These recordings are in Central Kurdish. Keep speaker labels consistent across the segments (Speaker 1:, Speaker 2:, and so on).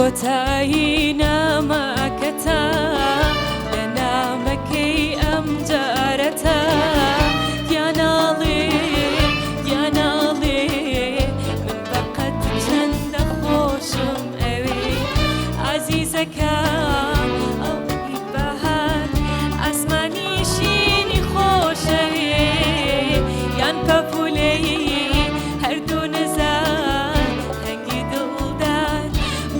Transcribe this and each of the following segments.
Speaker 1: کۆتایی نامەکەتە لە نامەکەی ئەم جارەتە گیاناڵێ گیاناڵێ من بەقەد چەندە خۆشم ئەوێ ئازیزەکەم ئەو بەهار ئاسمانی شینی خۆشەوێ یان پەپولەی هەردوو نزار هەنگی دڵدار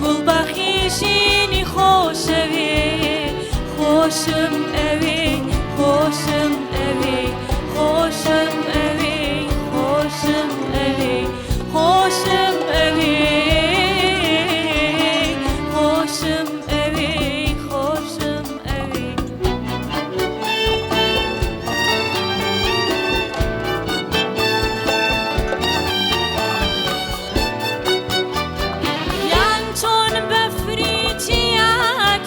Speaker 1: گوڵباخی شینی خۆشەوێ خۆشم ئەوێ خۆشم ئەوێ خۆشم ئەوێ خۆشم ئەوێ خۆشم ئەوێ خۆشم ئەوێ خۆشم ئەوێ. یان چۆن بەفری چیا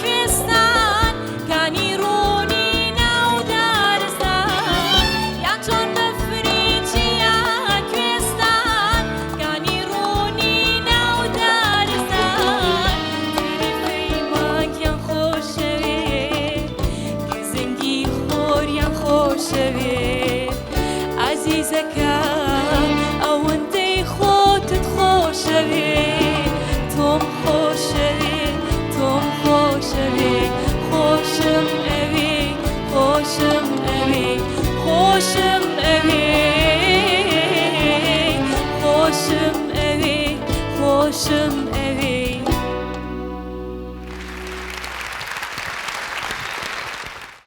Speaker 1: کوێستان کانی ڕوونی ناو دارستان یان چۆن بەفری چیا کوێستان کانی ڕوونی ناو دارستان تریفەی مانگیان خۆشەوێ گزنگی خۆریان خۆشەوێ ئازیزەکەم ئەوەندەی خۆتت خۆشەوێ تۆم خۆشەوێ تۆم خۆشەوێ خۆشم ئەوێ خۆشم ئەوێ خۆشم ئەوێ خۆشم ئەوێ خۆشم.